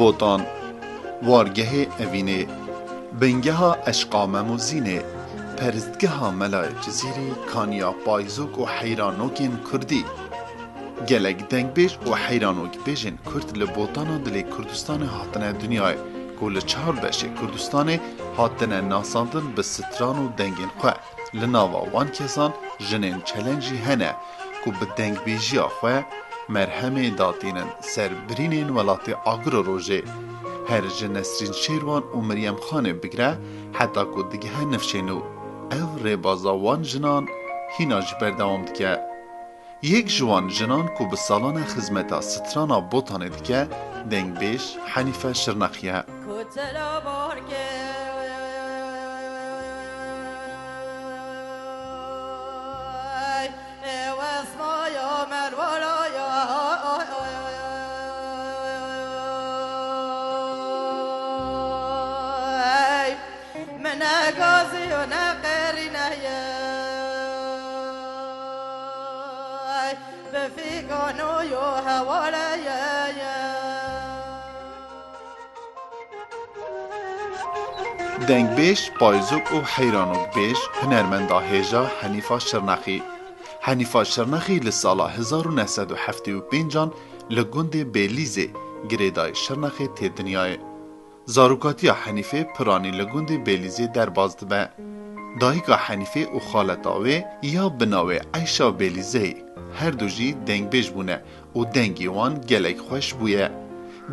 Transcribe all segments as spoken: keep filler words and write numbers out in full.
Botan, wargehê Evînê, bingeha eşqa Mem û Zînê, peristgeha Melayê Cizîrî, kaniya payzok û heyranokên kurdî. Gelek dengbêj û heyranokbêjên kurd li Botana dilê Kurdistanê hatine dinyayê, ku li çar beşê Kurdistanê hatine nasandin bi stran û dengên xwe. Li nava wan kesan jinên çelen jî hene ku bi dengbêjiya xwe merhemê datînin ser birînên welatê Agirorojê. Her ji Nesrîn Şêrwan û Miryem Xanê bigire heta ku digihe nifşê nû. Ev rêbaza wan jinan hîna jî berdewam dike. Yek ji wan jinan ku bi salan e xizmeta strana Botanê dike, dengbêj Henîfe Şirnexî ye. Kutela barke, ey, ewesmaya merwalaya, ey, min ne gazî û ne qerîne ye, ey, bi fîgan û yo hewale ye, ye. Dengbêj, payzok û heyranokbêj, hunermenda hêja Henîfa Şirnexî. Henîfa Şirnexî li sala hezar û neh sed û heftê û pêncan li gundê Bêlîzê, girêdayî Şirnexê, tê dinyayê. Zarokatiya Henîfê piranî li gundê Bêlîzê derbas dibe. Dayika Henîfê û xaleta wê ya bi navê Eyşa Bêlîzeyê, her du jî dengbêj bûne û dengê wan gelek xweş bûye.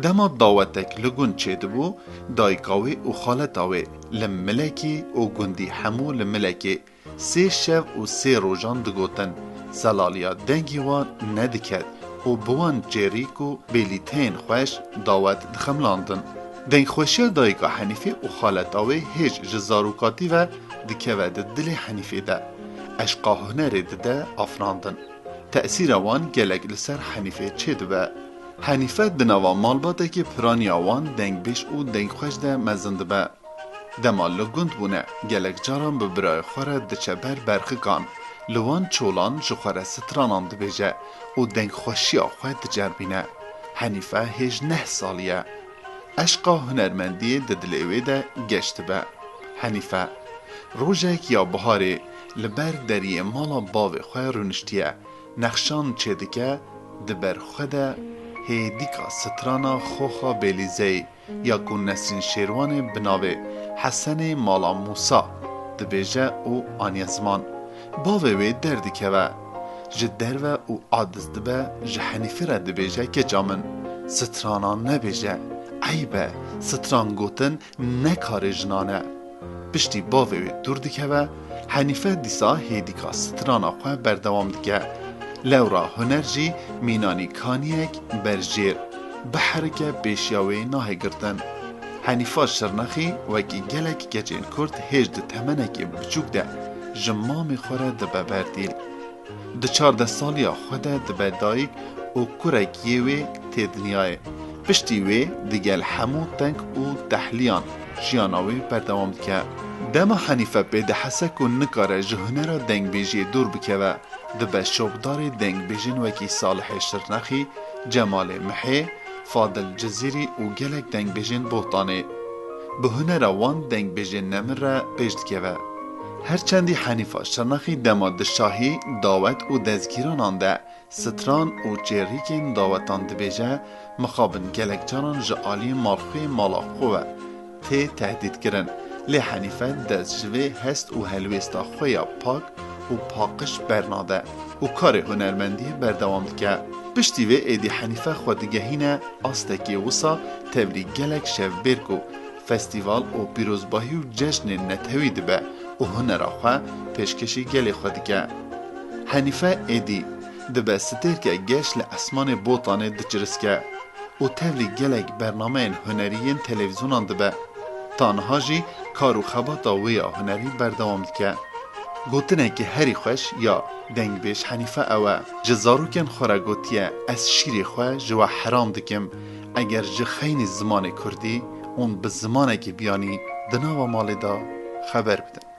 Dema dawetek li gund çêdibû, dayika wê û xaleta wê li milekê û gundî hemû li milekê sê şev û sê rojan digotin, zelaliya dengê wan nediket û bi wan çêrîk û bêlîteyên xweş dawet dixemilandin. Dengxweşiya dayika Henîfê û xaleta wê hêj ji zarokatî ve dikeve di dilê Henîfê de. Eşqa hunerê dide afirandin. Tesîra wan gelek li ser Henîfê çêdibe. Henîfe di nava malbatekî piraniya wan dengbêj û dengxweş de mezin dibe. Dema li gund bûne, gelek caran bi birayê xwe re diçe ber berxikan, li wan çolan ji xwe re stranan dibêje û dengxweşiya xwe diceribîne. Henîfe hêj neh salî ye. Eşqa hunermendiyê di dilê wê de geş dibe. Henîfe, rojek ya biharê li ber deriyê mala bavê xwe rûniştiye, nexşan çêdike, di ber xwe de hêdîka strana Xoxa Bêlîzeyê ya ku Nesrîn Şêrwanê bi navê Hesenê Mala Mûsa dibêje û aniye ziman. Bavê wê derdikeve ji derve û aciz dibe, ji Henîfê re dibêje, keça min, strana nebêje, eyb e, stran gotin ne karê jinan e. Piştî bavê wê dûr dikeve, Henîfe dîsa hêdîka strana xwe berdewam dike. Lewra huner jî mînanî kaniyek berjêr, biherike pêşiya wê nahê girtin. Henîfa Şirnexî wekî gelek keçên Kurd hêj di temenekî biçûk de ji mamê xwe re dibe berdîl. Di çardeh saliya xwe de dibe dayik û kurek yê wê tê dinyayê. Piştî wê digel hemû teng û tehliyan jiyana wê berdewam dike. Dema Henîfe pê dihese ku nikare ji hunera dengbêjiyê dûr bikeve, dibe şopdarê dengbêjên wekî Salihê Şirnexî, Cemalê Mihê, Fadil Cizîrî û gelek dengbêjên Bohtanê. Bi hunera wan dengbêjên nemir re pêş dikeve. Her çendî Henîfa Şirnexî dema di şahî, dawet û dezgîranan de stran û çêrîkên dawetan dibêje, mixabin gelek caran ji aliyê malxwê mala xwe ve tê tehdîtkirin. Lê Henîfe dest ji vê hest û helwêsta xwe ya pak û paqij bernade û karê hunermendiyê berdewam dike. Piştî vê êdî Henîfe xwe digehîne astekê wisa tevlî gelek şevbêrk û festîval û pîrozbahî û cejnên netewî dibe û hunera xwe pêşkêşî gelê xwe dike. Henîfe êdî dibe stêrke geş li esmanê Botanê diçiriske û tevlî gelek bernameyên hunerî yên televîzyonan dibe. Ta niha jî kar û xebata wê ya hunerî berdewam dike. Gotinekî herî xweş ya dengbêj Henîfe ew e, ji zarokên xwe re gotiye, ez şîrê xwe ji we heram dikim, eger ji xeynî zimanê kurdî ûn bi zimanekî biyanî di nava malê de xeber bidin.